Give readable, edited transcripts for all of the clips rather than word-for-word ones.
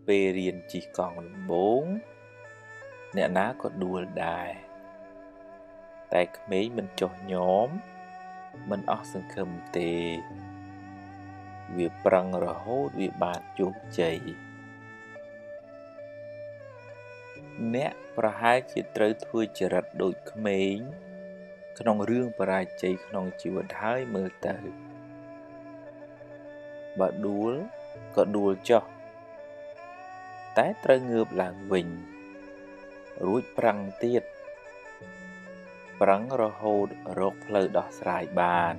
ពេលរៀនជិះកង់ដំបូងអ្នកណាក៏ដួលដែរតែក្មេងមិនចុះញោមមិនអស់សង្ឃឹមទេវាប្រឹងរហូតវាបានជោគជ័យអ្នកប្រហែលជាត្រូវធ្វើចរិតដូចក្មេងក្នុងរឿងបរាជ័យក្នុងជីវិតហើយមើលទៅបើដួលក៏ដួលចុះតែត្រូវងើបឡើងវិញរួចប្រឹងទៀតប្រឹងរហូតរកផ្លូវដោះស្រាយបាន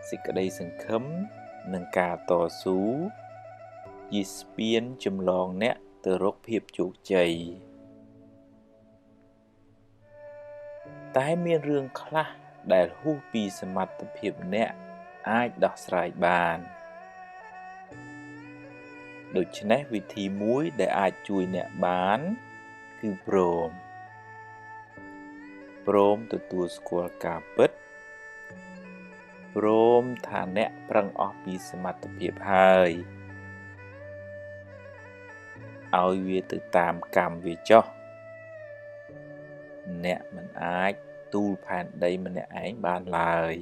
សេចក្តីសង្ឃឹមនិងការតស៊ូជាស្ពានចម្លងអ្នកទៅរកភាពជោគជ័យតែមានរឿងខ្លះដែលហួសពីសមត្ថភាពអ្នកអាចដោះស្រាយបានដូច្នេះវិធីមួយដែលអាចជួយអ្នកបានគឺព្រមទទួលស្គាល់ការពិតព្រមថាអ្នកប្រឹងអស់ពីសមត្ថភាពហើយឲ្យវាទៅតាមកម្មវាចុះអ្នកមិនអាចទូលផែនដីម្នាក់ឯងបានឡើយ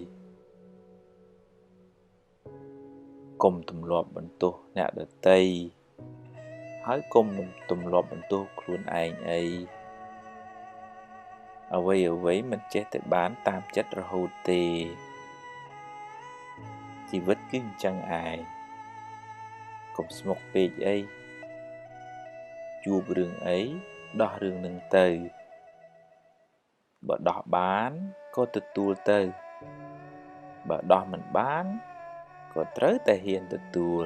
កុំទម្លាប់បន្ទោសអ្នកដទៃហើយកុំទម្លាប់បន្ទោសខ្លួនឯងអីអ្វីៗមិនចេះតែបានតាមចិត្តរហូតទេជីវិតគឺអញ្ចឹងឯងកុំស្មុគពេកអីជួបរឿងអីដោះរឿងនឹងទៅបើដោះបានក៏ទទួលទៅបើដោះមិនបានក៏ត្រូវតែហ៊ានទទួល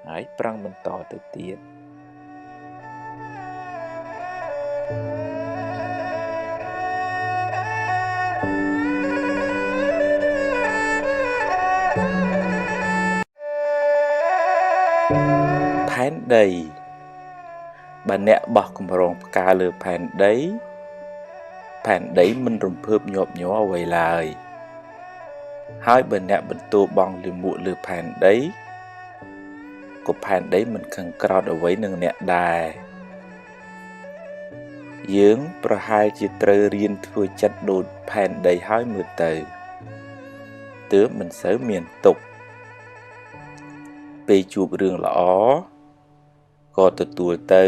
ហើយប្រឹងបន្តទៅទៀតផែនដីបើអ្នកបោះកម្រងផ្កាលើផែនដីផែនដីមិនរំភើបញាប់ញ័រអ្វីឡើយហើយបើអ្នកបន្ទោបង់លាមកលើផែនដីក៏ផែនដីមិនខឹងក្រោធអ្វីនឹងអ្នកដែរយើងប្រហែលជាត្រូវរៀនធ្វើចិត្តដូចផែនដីហើយមើលទៅទើបមិនសូវមានទុក្ខពេលជួបរឿងល្អក៏ទទួលទៅ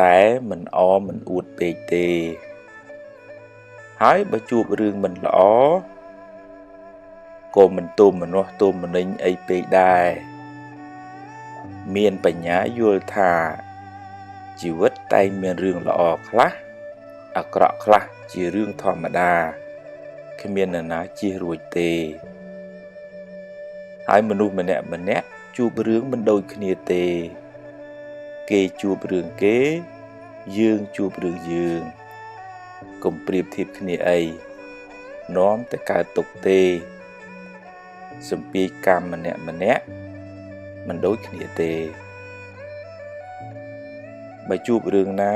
តែមិនអមិនអួតពេកទេហើយបើជួបរឿងមិនល្អក៏មិនទោមនស្សទោមនិញអីពេកដែរមានបញ្ញាយល់ថាជីវិតតែងមានរឿងល្អខ្លះអាក្រក់ខ្លះជារឿងធម្មតាគ្មាននរណាជៀសរួចទេហើយមនុស្សម្នាក់ៗជួបរឿងមិនដូចគ្នាទេគេជួបរឿងគេយើងជួបរឿងយើងកុំប្រៀបធៀបគ្នាអីនាំតែកើតទុក្ខទេសម្ពាយកម្មម្នាក់ៗមិនដូចគ្នាទេបើជួបរឿងណា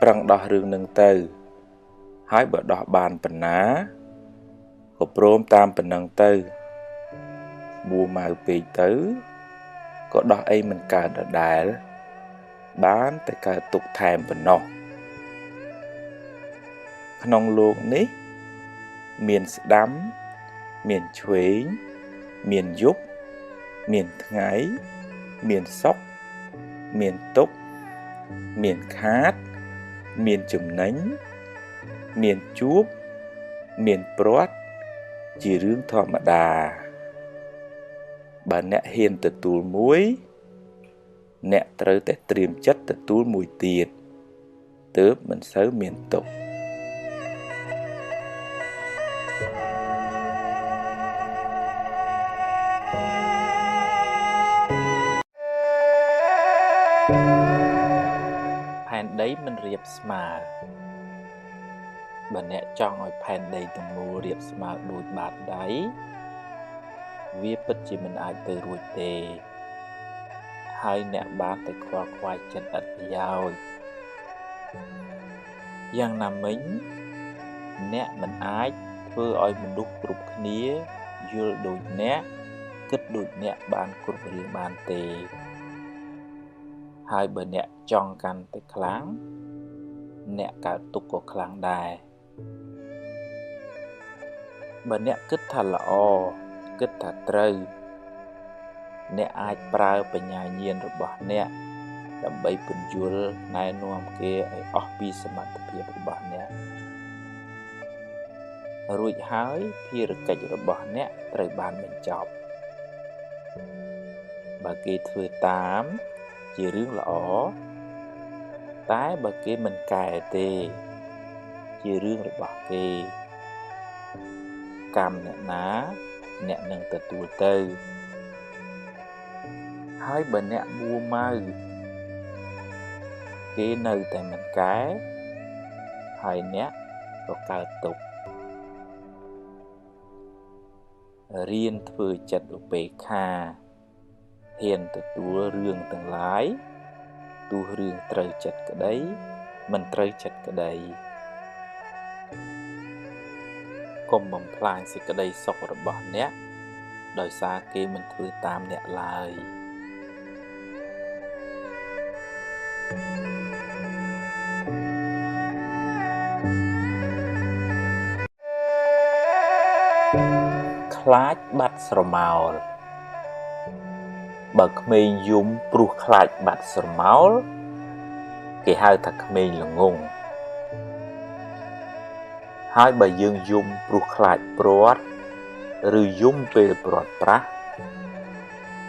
ប្រឹងដោះរឿងនឹងទៅហើយបើដោះបានប៉ុណ្ណាក៏ព្រមតាមប៉ុណ្ណឹងទៅមួម៉ៅពេកទៅក៏ដោះអីមិនកើតដដែលបានតែកើតទុក្ខថែមប៉ុណ្ណោះក្នុងលោកនេះមានស្ដាំមានឆ្វេងមានយប់មានថ្ងៃមានសុខមានទុក្ខមានខាតមានចំណេញមានជួបមានព្រាត់ជារឿងធម្មតាបើអ្នកហ៊ានទទួលមួយអ្នកត្រូវតែត្រៀមចិត្តទទួលមួយទៀតទើបមិនសូវមានទុក្ខផែនដីមិនរាបស្មើបើអ្នកចង់ឲ្យផែនដីទាំងមូលរាបស្មើដូចបាតដៃវាពិតជាមិនអាចទៅរួចទេហើយអ្នកបានតែខ្វល់ខ្វាយចិត្តឥតប្រយោជន៍យ៉ាងណាមិញអ្នកមិនអាចធ្វើឲ្យមនុស្សគ្រប់គ្នាយល់ដូចអ្នក គិតដូចអ្នកបានគ្រប់រឿងបានទេហើយបើអ្នកចង់កាន់តែខ្លាំងអ្នកកើតទុក្ខក៏ខ្លាំងដែរបើអ្នកគិតថាល្អគិតថាត្រូវអ្នកអាចប្រើបញ្ញាញាណរបស់អ្នកដើម្បីពន្យល់ណែនាំគេឲ្យអស់ពីសមត្ថភាពរបស់អ្នករួចហើយភារកិច្ចរបស់អ្នកត្រូវបានបញ្ចប់បើគេធ្វើតាមជារឿងល្អតែបើគេមិនកែទេជារឿងរបស់គេកម្មអ្នកណាអ្នកនឹងទទួលទៅហើយបើអ្នកមួម៉ៅគេនៅតែមិនកែហើយអ្នកក៏កើតទុក្ខរៀនធ្វើចិត្តឧបេក្ខាហ៊ានទទួលរឿងទាំងឡាយទោះរឿងត្រូវចិត្តក្តីមិនត្រូវចិត្តក្តីកុំបំផ្លាញសេចក្តីសុខរបស់អ្នកដោយសារគេមិនធ្វើតាមអ្នកឡើយខ្លាចបាត់ស្រមោលបើក្មេងយំព្រោះខ្លាចបាត់ស្រមោលគេហៅថាក្មេងល្ងង់ហើយបើយើងយំព្រោះខ្លាចព្រាត់ឬយំពេលព្រាត់ប្រាស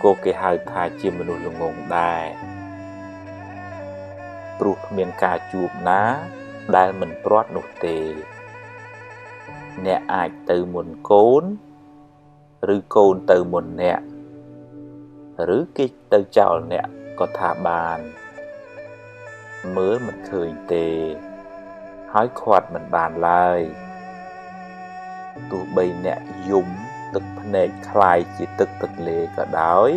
ក៏គេហៅថាជាមនុស្សល្ងង់ដែរព្រោះគ្មានការជួបណាដែលមិនព្រាត់នោះទេអ្នកអាចទៅមុនកូនឬកូនទៅមុនអ្នកឬគេទៅចោលអ្នកក៏ថាបានមើលមិនឃើញទេហើយខាត់មិនបានឡើយទោះបីអ្នកយំទឹកភ្នែកคล้ายជាទឹកទន្លេក៏ដោយ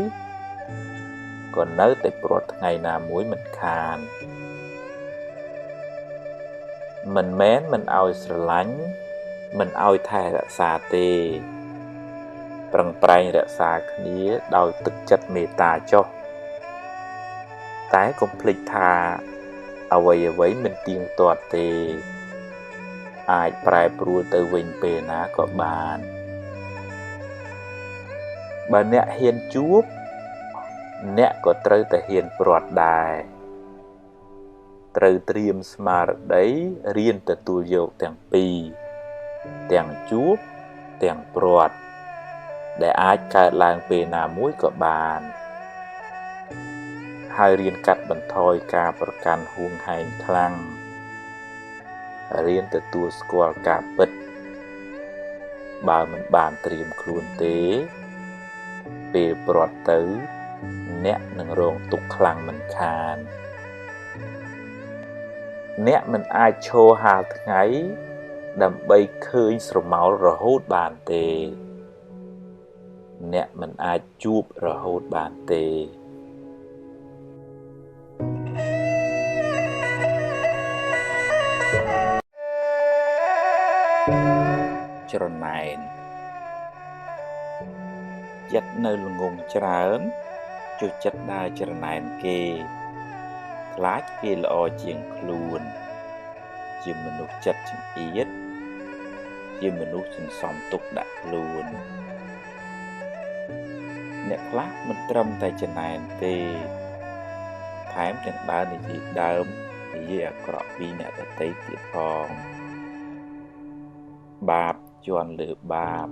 ក៏នៅតែព្រាត់ថ្ងៃណាមួយមិនខានមិនមែនមិនឲ្យស្រឡាញ់មិនឲ្យថែរក្សាទេប្រឹងប្រែងរក្សាគ្នាដោយទឹកចិត្តមេត្តាចុះតែកុំភ្លេចថាអ្វីៗមិនទៀងទាត់ទេអាចប្រែប្រួលទៅវិញពេលណាក៏បានបើអ្នកហ៊ានជួបអ្នកក៏ត្រូវតែហ៊ានព្រាត់ដែរត្រូវត្រៀមស្មារតីរៀនទទួលយកទាំងពីរទាំងជួបទាំងព្រាត់ដែលអាចកើតឡើងពេលណាមួយក៏បានហើយរៀនកាត់បន្ថយការប្រកាន់ហួងហែងខ្លាំងរៀនទទួលស្គាល់ការពិតបើមិនបានត្រៀមខ្លួនទេពេលព្រាត់ទៅអ្នកនឹងរងទុក្ខខ្លាំងមិនខានអ្នកមិនអាចឈរហាលថ្ងៃដើម្បីឃើញស្រមោលរហូតបានទេអ្នកមិនអាចជួបរហូតបានទេច្រណែនចិត្តនៅល្ងង់ច្រើនចូលចិត្តដើរច្រណែនគេខ្លាចគេល្អជាងខ្លួនជាមនុស្សចិត្តចង្អៀតជាមនុស្សសន្សំទុកដាក់ខ្លួនអ្នកខ្លះមិនត្រឹមតែច្រណែនទេថែមទាំងដើរនិយាយដើមនិយាយអាក្រក់ពីអ្នកដទៃទៀតផងបាបជាន់លើបាប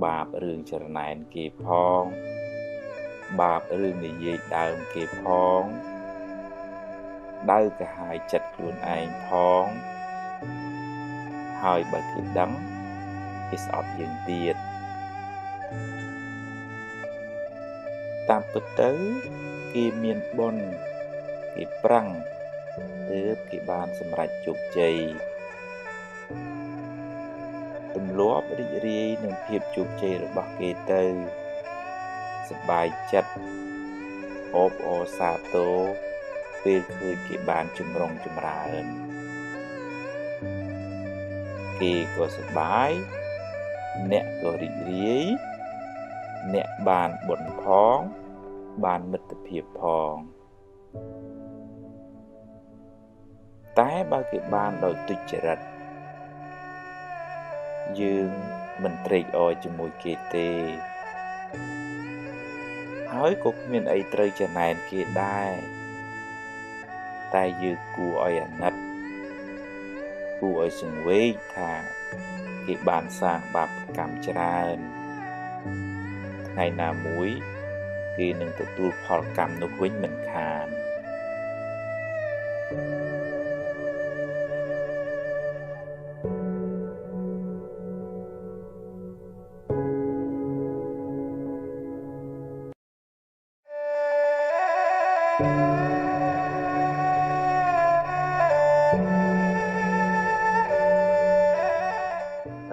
បាបរឿងច្រណែនគេផងបាបរឿងនិយាយដើមគេផងដៅកាហាយចិត្តខ្លួនឯងផងហើយបើគេដឹងគេស្អប់យើងទៀតតាមពិតទៅគេមានបុណ្យគេប្រឹងទើបគេបានសម្រេចជោគជ័យទម្លាប់រីករាយនឹងភាពជោគជ័យរបស់គេទៅសប្បាយចិត្តអបអរសាទរពេលឃើញគេបានចម្រុងចម្រើនគេក៏សប្បាយអ្នកក៏រីករាយ អ្នកបានបុណ្យផងបានមិត្តភាពផងតែបើគេបានដោយទុច្ចរិតយើងមិនត្រេកអរជាមួយគេទេហើយក៏គ្មានអីត្រូវចំណែនគេដែរតែយើងគួរឲ្យអាណិតគួរឲ្យសង្វេគថាគេបានសាងបាបកម្មច្រើនថ្ងៃណាមួយគេនឹងទទួលផលកម្មនោះវិញមិនខាន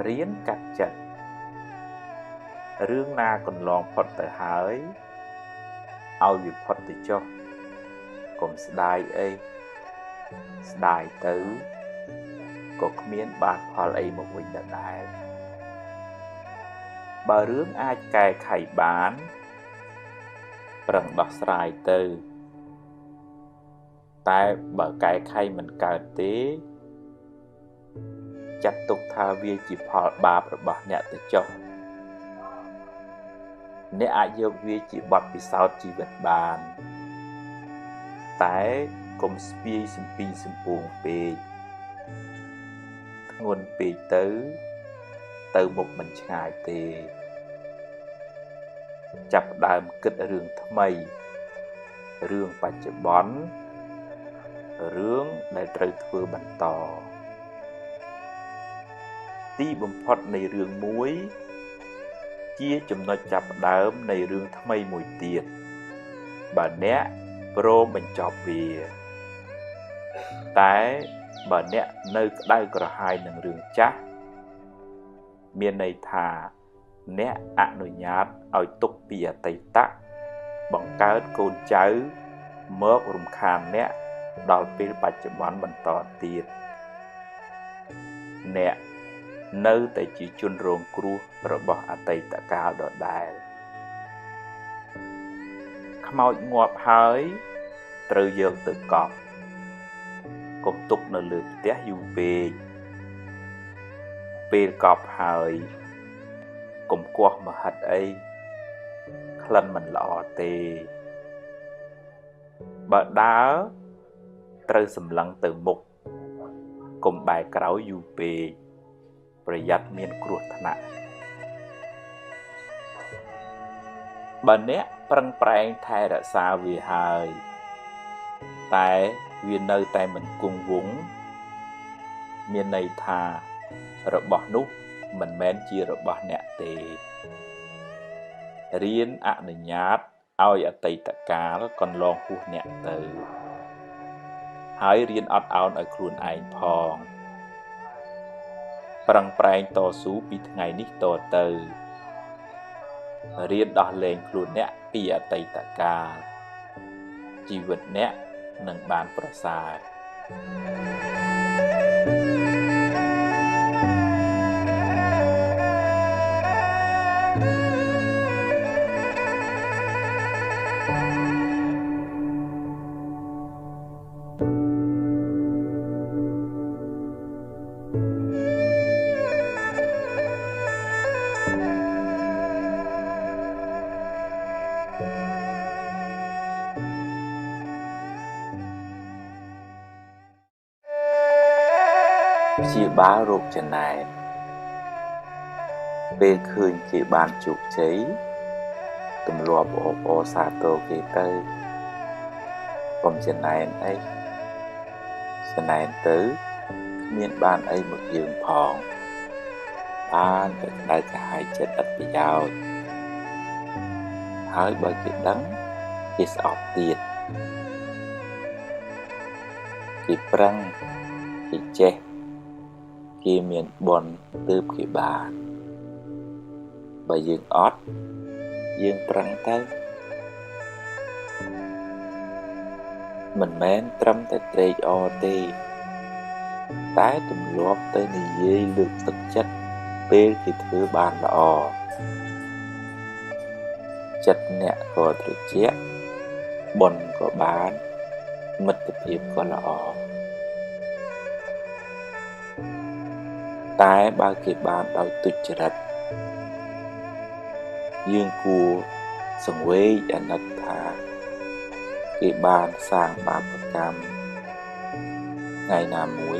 រៀនកាត់ចិត្តរឿងណាកន្លងផុតទៅហើយឲ្យវាផុតទៅចុះកុំស្ដាយអីស្ដាយទៅក៏គ្មានបានផលអីមកវិញដដែលបើរឿងអាចកែខៃបានប្រឹងដោះស្រាយទៅតែបើកែខៃមិនកើតទេចាត់ទុកថាវាជាផលបាបរបស់អ្នកទៅចុះអ្នកអាចយកវាជាបទពិសោធន៍ជីវិតបានតែកុំស្ពាយសំពីងសំពួងពេកធ្ងន់ពេកទៅទៅមុខមិនឆ្ងាយទេចាប់ដើមគិតរឿងថ្មីរឿងបច្ចុប្បន្នរឿងដែលត្រូវធ្វើបន្តទីបំផុតនៃរឿងមួយជាចំណុចចាប់ផ្ដើមនៃរឿងថ្មីមួយទៀតបើអ្នកព្រមបញ្ចប់វាតែបើអ្នកនៅក្តៅក្រហាយនឹងរឿងចាស់មានន័យថាអ្នកអនុញ្ញាតឲ្យទុកពីអតីតបង្កើតកូនចៅមករំខានអ្នកដល់ពេលបច្ចុប្បន្នបន្តទៀតអ្នកនៅតែជាជនរងគ្រោះរបស់អតីតកាលដដែលខ្មោចងាប់ហើយត្រូវយកទៅកប់កុំទុកនៅលើផ្ទះយូរពេកពេលកប់ហើយកុំគាស់មហិតអីក្លិនមិនល្អទេបើដើរត្រូវសម្លឹងទៅមុខកុំបែរក្រោយយូរពេកប្រយ័ត្នមានគ្រោះថ្នាក់បើអ្នកប្រឹងប្រែងថែរក្សាវាហើយតែវានៅតែមិនគង់វង្សមានន័យថារបស់នោះមិនមែនជារបស់អ្នកទេរៀនអនុញ្ញាតឲ្យអតីតកាលកន្លងហួសអ្នកទៅហើយរៀនអត់ឱនឲ្យខ្លួនឯងផងប្រឹងប្រែងតស៊ូពីថ្ងៃនេះតទៅរៀនដោះលែងខ្លួនអ្នកពីអតីតកាលជីវិតអ្នកនឹងបានប្រសើរព្យាបាលរោគចំណែនពេលឃើញគេបានជោគជ័យទម្លាប់អបអរសាទរគេទៅកុំចំណែនអីចំណែនទៅគ្មានបានអីមកយើងផងបានតែក្តៅក្រហាយចិត្តឥតប្រយោជន៍ហើយបើគេដឹងគេស្អប់ទៀតគេប្រឹងគេចេះគេមានបុណ្យទើបគេបានបើយើងអត់យើងប្រឹងទៅមិនមែនត្រឹមតែត្រេកអរទេតែទម្លាប់ទៅនិយាយលើកទឹកចិត្តពេលគេធ្វើបានល្អ ចិត្តអ្នកក៏ត្រជាក់បុណ្យក៏បានមិត្តភាពក៏ល្អតែបើគេបានដោយទុច្ចរិតយើងគួរសង្វេគអាណិតថាគេបានសាងបាបកម្មថ្ងៃណាមួយ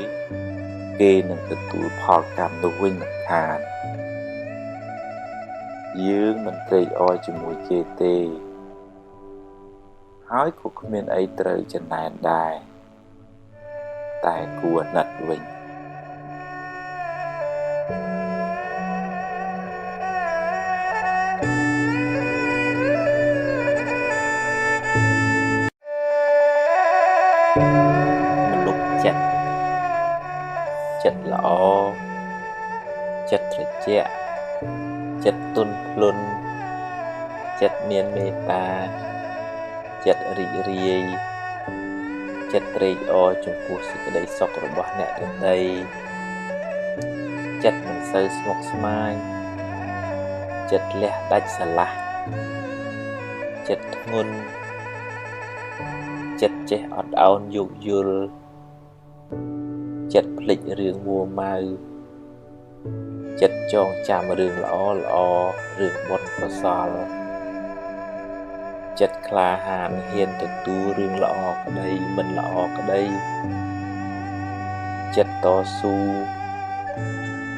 គេនឹងទទួលផលកម្មនោះវិញមិនខានយើងមិនត្រេកអរជាមួយគេទេហើយក៏គ្មានអីត្រូវចំណែនដែរតែគួរអាណិតវិញមនុស្សចិត្តចិត្តល្អចិត្តត្រជាក់ចិត្តទន់ភ្លន់ចិត្តមានមេត្តាចិត្តរីករាយចិត្តត្រេកអរចំពោះសេចក្តីសុខរបស់អ្នកដទៃចិត្តមិនសូវស្មុគស្មាញចិត្តលះដាច់ស្រឡះចិត្តធ្ងន់ចិត្តចេះអត់ឱនយោគយល់ចិត្តភ្លេចរឿងមួម៉ៅចិត្តចងចាំរឿងល្អល្អរឿងបុណ្យកុសលចិត្តក្លាហានហ៊ានទទួលរឿងល្អក្តីមិនល្អក្តីចិត្តតស៊ូ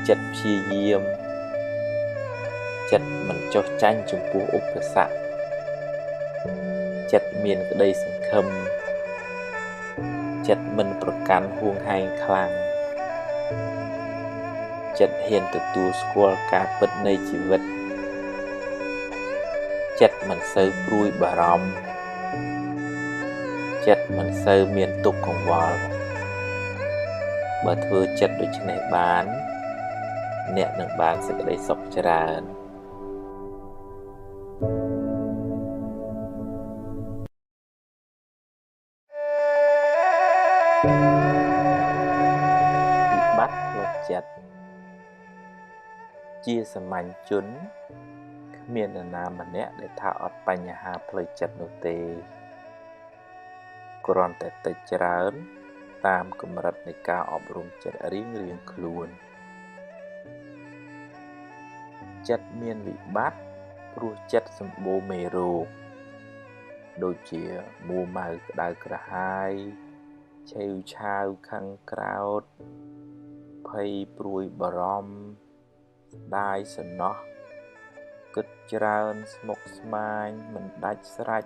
ចិត្តព្យាយាមចិត្តមិនចុះចាញ់ចំពោះឧបសគ្គចិត្តមានក្តីសង្ឃឹមចិត្តមិនប្រកាន់ហួងហែងខ្លាំងចិត្តហ៊ានទទួលស្គាល់ការពិតនៃជីវិតចិត្តមិនសូវព្រួយបារម្ភចិត្តមិនសូវមានទុក្ខកង្វល់បើធ្វើចិត្តដូច្នេះបានអ្នកនឹងបានសេចក្តីសុខច្រើនវិបត្តិផ្លូវចិត្តជាសាមញ្ញជនគ្មាននរណាម្នាក់ដែលថាអត់បញ្ហាផ្លូវចិត្តនោះទេគ្រាន់តែតិចច្រើនតាមកម្រិតនៃការអប់រំចិត្តរៀងៗខ្លួនចិត្តមានវិបត្តិព្រោះចិត្តសម្បូរមេរោគដូចជាមួម៉ៅក្តៅក្រហាយឆេវឆាវខឹងក្រោធភ័យព្រួយបារម្ភស្ដាយសំណោះគិតច្រើនស្មុគស្មាញមិនដាច់ស្រេច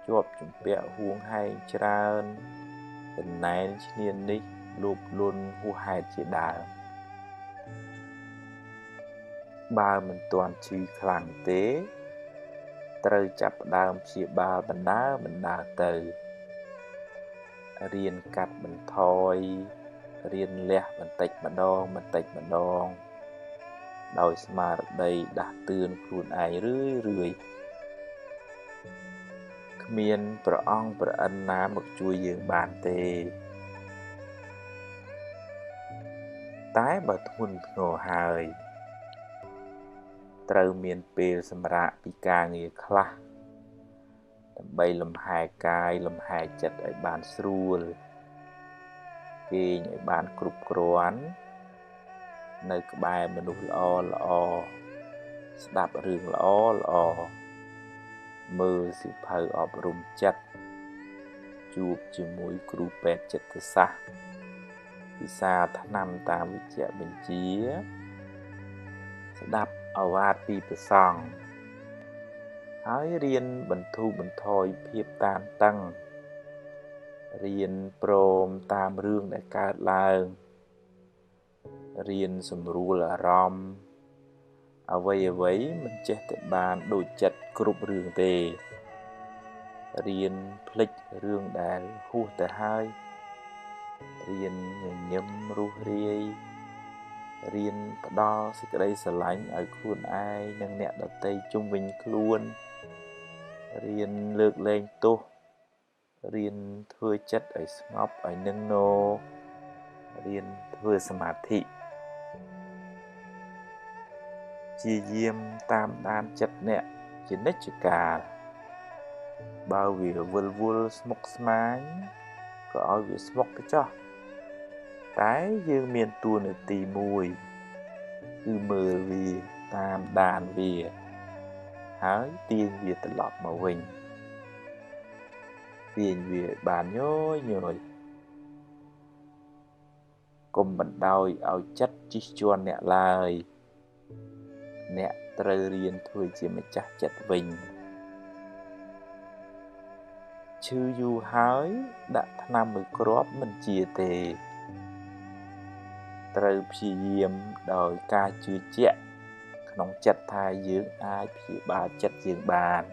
ជាប់ជំពាក់ហួងហែងច្រើនចំណែនឈ្នាននេះលោភលន់ហួសហេតុជាដើមបើមិនទាន់ឈឺខ្លាំងទេត្រូវចាប់ផ្ដើមព្យាបាលបណ្ដើរទៅរៀនកាត់បន្ថយរៀនលះបន្តិចម្ដងដោយស្មារតីដាស់តឿនខ្លួនឯងរឿយៗគ្មានព្រះអង្គព្រះឥន្ទណាមកជួយយើងបានទេតែបើធ្ងន់ធ្ងរហើយត្រូវមានពេលសម្រាកពីការងារខ្លះដើម្បីលំហែកាយលំហែចិត្តឲ្យបានស្រួលគេងឲ្យបានគ្រប់គ្រាន់នៅក្បែរមនុស្សល្អល្អស្ដាប់រឿងល្អល្អមើលសៀវភៅអប់រំចិត្តជួបជាមួយគ្រូពេទ្យចិត្តសាស្ត្រពិសាថ្នាំតាមវិជ្ជបញ្ជាស្ដាប់ឱវាទពីព្រះសង្ឃហើយរៀនបន្ធូរបន្ថយភាពតានតឹងរៀនព្រមតាមរឿងដែលកើតឡើងរៀនសម្រួលអារម្មណ៍អ្វីៗមិនចេះតែបានដូចចិត្តគ្រប់រឿងទេរៀនភ្លេចរឿងដែលហួសទៅហើយរៀនញញឹមរួសរាយរៀនផ្ដល់សេចក្តីស្រឡាញ់ឲ្យខ្លួនឯងនិងអ្នកដទៃជុំវិញខ្លួនរៀនលើកលែងទោសរៀនធ្វើចិត្តឲ្យស្ងប់ឲ្យនឹងណរៀនធ្វើសមាធិ ព្យាយាមតាមដានចិត្តអ្នក ជានិច្ចកាលបើវាវិលវល់ស្មុគស្មាញក៏ឲ្យវាស្មុគទៅចោះតែយើងមានតួនាទីមួយគឺមើលវាតាមដានវាហើយទាញវាត្រឡប់មកវិញទាញវាបានញយញយកុំបណ្ដោយឲ្យចិត្តជិះជាន់អ្នកឡើយអ្នកត្រូវរៀនធ្វើជាម្ចាស់ចិត្តវិញឈឺយូរហើយដាក់ថ្នាំមួយគ្រាប់មិនជាទេត្រូវព្យាយាមដោយការជឿជាក់ក្នុងចិត្តថាយើងអាចព្យាបាលចិត្តយើងបាន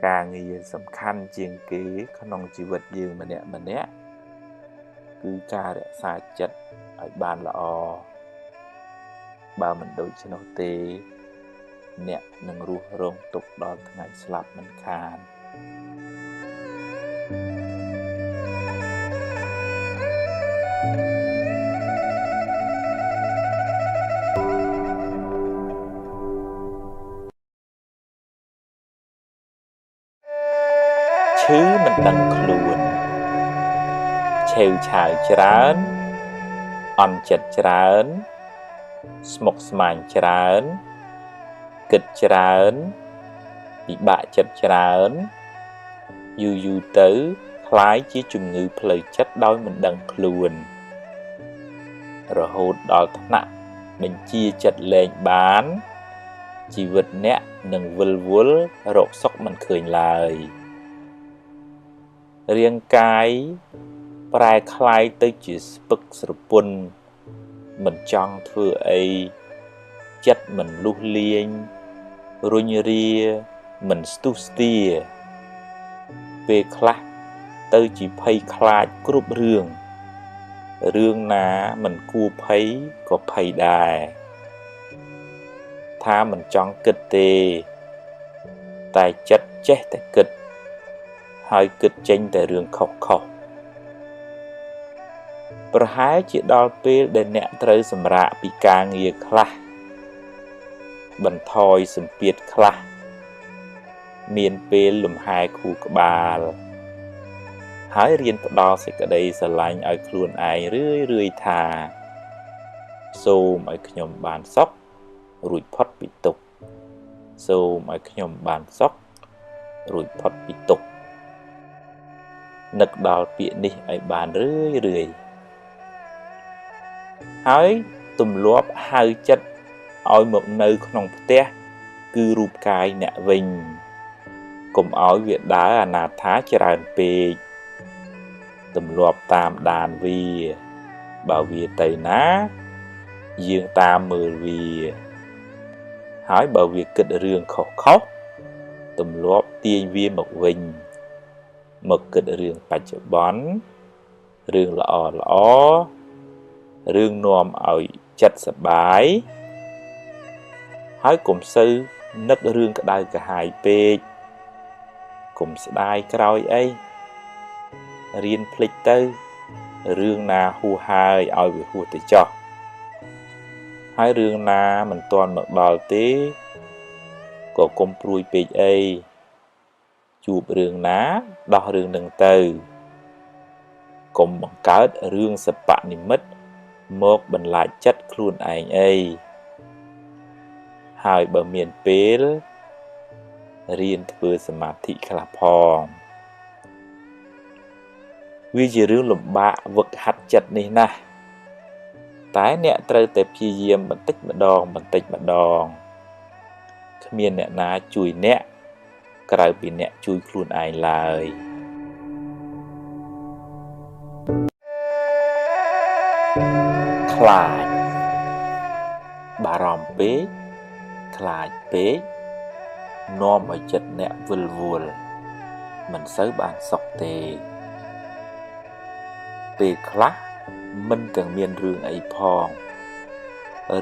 ការងារសំខាន់ជាងគេក្នុងជីវិតយើងម្នាក់ម្នាក់គឺការរក្សាចិត្តឲ្យបានល្អបើមិនដូច្នោះទេអ្នកនឹងរស់រងទុក្ខដល់ថ្ងៃស្លាប់មិនខានឈឺមិនដឹងខ្លួនឆេវឆាវច្រើនអន់ចិត្តច្រើនស្មុគស្មាញច្រើនគិតច្រើនពិបាកចិត្តច្រើនយូរយូរទៅក្លាយជាជំងឺផ្លូវចិត្តដោយមិនដឹងខ្លួនរហូតដល់ថ្នាក់បញ្ជាចិត្តលែងបានជីវិតអ្នកនឹងវិលវល់រកសុខមិនឃើញឡើយរាងកាយប្រែក្លាយទៅជាស្ពឹកស្រពន់មិនចង់ធ្វើអីចិត្តមិនលុះលាញរុញរាមិនស្ទុះស្ទាពេលខ្លះទៅជាភ័យខ្លាចគ្រប់រឿងរឿងណាមិនគួរភ័យក៏ភ័យដែរថាមិនចង់គិតទេតែចិត្តចេះតែគិតហើយគិតចេញតែរឿងខុសៗប្រហែលជាដល់ពេលដែលអ្នកត្រូវសម្រាកពីការងារខ្លះបន្ថយសម្ពាធខ្លះមានពេលលំហែខួរក្បាលហើយរៀនផ្ដល់សេចក្តីស្រឡាញ់ឲ្យខ្លួនឯងរឿយៗថាសូមឲ្យខ្ញុំបានសុខរួចផុតពីទុក្ខសូមឲ្យខ្ញុំបានសុខរួចផុតពីទុក្ខនឹកដល់ពាក្យនេះឲ្យបានរឿយៗហើយទម្លាប់ហៅចិត្តឲ្យមកនៅក្នុងផ្ទះគឺរូបកាយអ្នកវិញកុំឲ្យវាដើរអនាថាច្រើនពេកទម្លាប់តាមដានវាបើវាទៅណាយើងតាមមើលវាហើយបើវាគិតរឿងខុសៗទម្លាប់ទាញវាមកវិញមកគិតរឿងបច្ចុប្បន្នរឿងល្អល្អរឿងនាំឲ្យចិត្តសប្បាយហើយកុំសូវនឹករឿងក្តៅក្រហាយពេកកុំស្ដាយក្រោយអីរៀនភ្លេចទៅរឿងណាហួសហើយឲ្យវាហួសទៅចោះហើយរឿងណាមិនទាន់មកដល់ទេក៏កុំព្រួយពេកអីជួបរឿងណាដោះរឿងនឹងទៅកុំបង្កើតរឿងសបនិមិត្តមកបន្លាចចិត្តខ្លួនឯងអីហើយបើមានពេលរៀនធ្វើសមាធិខ្លះផងវាជារឿងលំបាកវឹកហាត់ចិត្តនេះណាស់តែអ្នកត្រូវតែព្យាយាមបន្តិចម្ដងបន្តិចម្ដងគ្មានអ្នកណាជួយអ្នកក្រៅពីអ្នកជួយខ្លួនឯងឡើយខ្លាចបារម្ភពេកខ្លាចពេកនាំឲ្យចិត្តអ្នកវិលវល់មិនសូវបានសុខទេពេលខ្លះមិនទាំងមានរឿងអីផង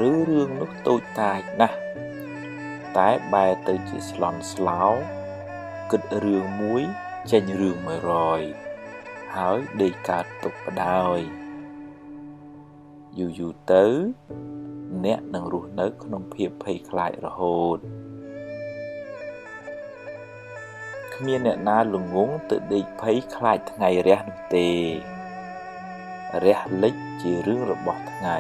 ឬរឿងនោះតូចតាចណាស់តែបែរទៅជាស្លន់ស្លោគិតរឿងមួយចេញរឿង100ហើយដេកកើតទុកបដ យ យូរយូរទៅ អ្នកនឹងរស់នៅក្នុងភាពភ័យខ្លាចរហូតគ្មានអ្នកណាល្ងង់ទៅដេកភ័យខ្លាចថ្ងៃរះនោះទេរះលិចជារឿងរបស់ថ្ងៃ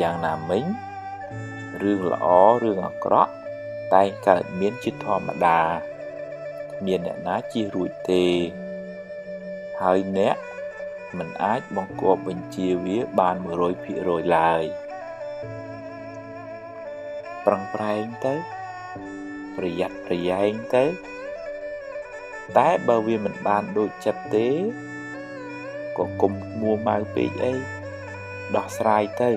យ៉ាងណាមិញរឿងល្អរឿងអាក្រក់តែងកើតមានជាធម្មតាគ្មានអ្នកណាជៀសរួចទេហើយអ្នកមិនអាចបង្គាប់បញ្ជាវាបាន 100% ឡើយប្រឹងប្រែងទៅប្រយ័ត្នប្រយែងទៅតែបើវាមិនបានដូចចិត្តទេក៏កុំមួម៉ៅពេកអីដោះស្រាយទៅ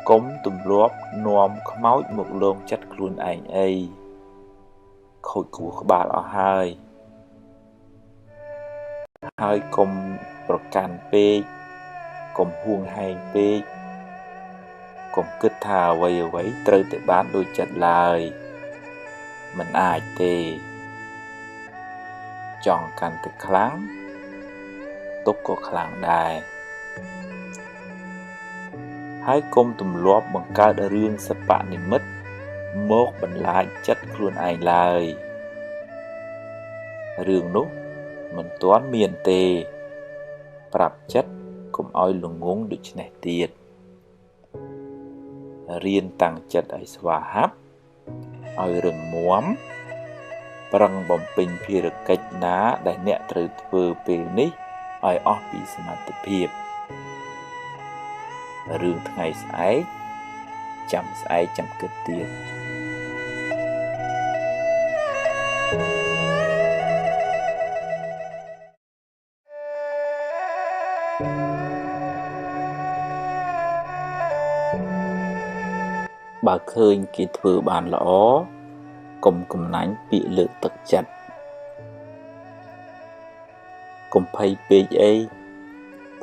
កុំទម្លាប់នាំខ្មោចមកលងចិត្តខ្លួនឯងអីខូចខួរក្បាលអស់ហើយហើយកុំប្រកាន់ពេកកុំហួងហែងពេកកុំគិតថាអ្វីអ្វីត្រូវតែបានដូចចិត្តឡើយមិនអាចទេចង់កាន់តែខ្លាំងទុក្ខក៏ខ្លាំងដែរហើយកុំទម្លាប់បង្កើតរឿងសបនិមិត្តមកបន្លាចចិត្តខ្លួនឯងឡើយរឿងនោះមិនទាន់មានទេប្រាប់ចិត្តកុំឲ្យល្ងង់ដូច្នេះទៀតរៀនតាំងចិត្តឲ្យស្វាហាប់ឲ្យរឹងមាំប្រឹងបំពេញភារកិច្ចណាដែលអ្នកត្រូវធ្វើពេលនេះឲ្យអស់ពីសមត្ថភាពរឿងថ្ងៃស្អែកចាំស្អែកចាំគិតទៀតបើឃើញគេធ្វើបានល្អកុំកំណាញ់ពាក្យលើកទឹកចិត្តកុំភ័យពេកអី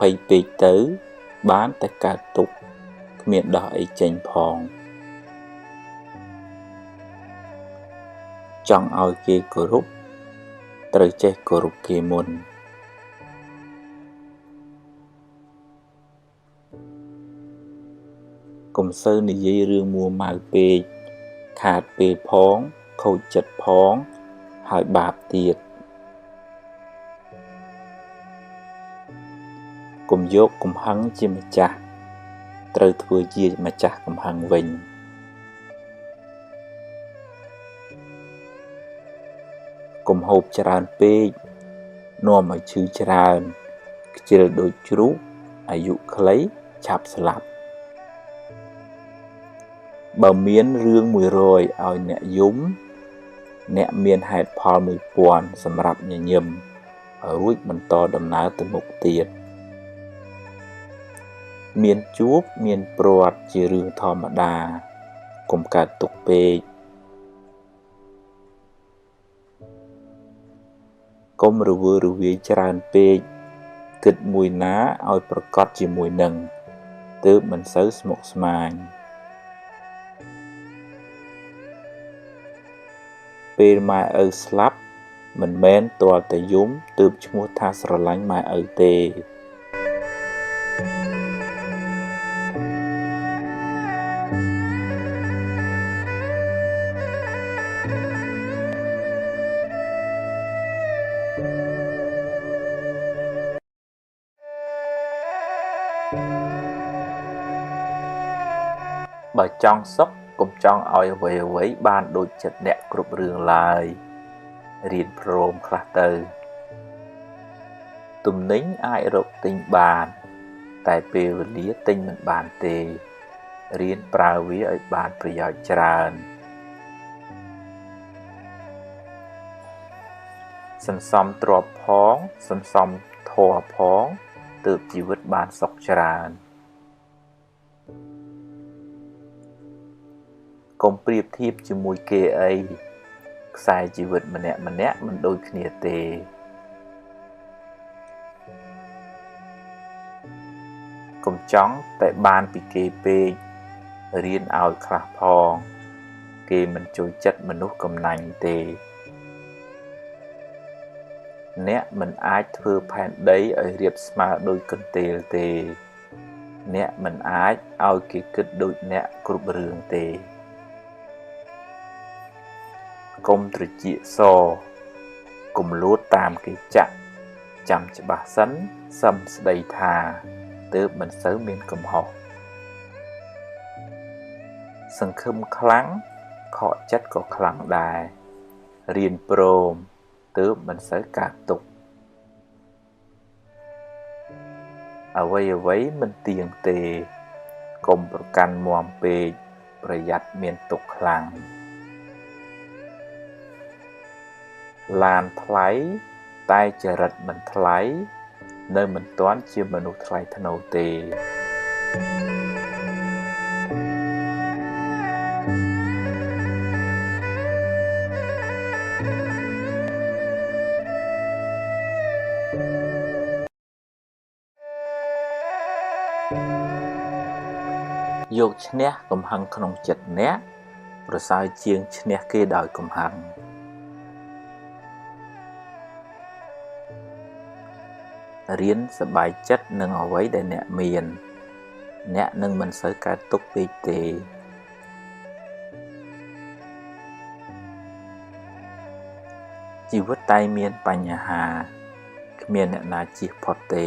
ភ័យពេកទៅបានតែកើតទុក្ខគ្មានដោះអីចេញផងចង់ឲ្យគេគោរពត្រូវចេះគោរពគេមុនកុំសូវនិយាយរឿងមួម៉ៅពេកខាតពេលផងខូចចិត្តផងហើយបាបទៀតកុំយកកំហឹងជាម្ចាស់ត្រូវធ្វើជាម្ចាស់កំហឹងវិញកុំហូបច្រើនពេកនាំឲ្យឈឺច្រើនខ្ជិលដូចជ្រូកអាយុខ្លីឆាប់ស្លាប់បើមានរឿង100ឲ្យអ្នកយំអ្នកមានហេតុផល1000សម្រាប់ញញឹមរួចបន្តដំណើរទៅមុខទៀតមានជួបមានព្រាត់ជារឿងធម្មតាកុំកើតទុក្ខពេកកុំរវើរវាយច្រើនពេកគិតមួយណាឲ្យប្រកបជាមួយនឹងទើបមិនសូវស្មុគស្មាញពេលម៉ែឪស្លាប់មិនមែនទាល់តែយំទើបឈ្មោះថាស្រឡាញ់ម៉ែឪទេបើចង់សុខកុំចង់ឲ្យអ្វីៗបានដូចចិត្តអ្នកគ្រប់រឿងឡើយរៀនព្រមខ្លះទៅទំនិញអាចរកទិញបានតែពេលវេលាទិញមិនបានទេរៀនប្រើវាឲ្យបានប្រយោជន៍ច្រើនសន្សំទ្រព្យផងសន្សំធម៌ផងទើបជីវិតបានសុខច្រើនកុំប្រៀបធៀបជាមួយគេអីខ្សែជីវិតម្នាក់ៗមិនដូចគ្នាទេកុំចង់តែបានពីគេពេករៀនឲ្យខ្លះផងគេមិនចូលចិត្តមនុស្សកំណាញ់ទេអ្នកមិនអាចធ្វើផែនដីឲ្យរាបស្មើដូចកន្ទេលទេ អ្នកមិនអាចឲ្យគេគិតដូចអ្នកគ្រប់រឿងទេកុំត្រចៀកសកុំលួតតាមគេចាក់ចាំច្បាស់សិនសឹមស្ដីថាទើបមិនសូវមានកំហុសសង្ឃឹមខ្លាំងខកចិត្តក៏ខ្លាំងដែររៀនព្រមទើបមិនសូវកើតទុក្ខអ្វីៗមិនទៀងទេកុំប្រកាន់មាំពេកប្រយ័ត្នមានទុក្ខខ្លាំងឡានថ្លៃតែចរិតមិនថ្លៃនៅមិនទាន់ជាមនុស្សថ្លៃថ្នូរទេយកឈ្នះកំហឹងក្នុងចិត្តអ្នកប្រសើរជាងឈ្នះគេដោយកំហឹងរៀនសប្បាយចិត្តនឹងអ្វីដែលអ្នកមានអ្នកនឹងមិនសូវកើតទុក្ខពេកទេជីវិតតែមានបញ្ហាគ្មានអ្នកណាជៀសផុតទេ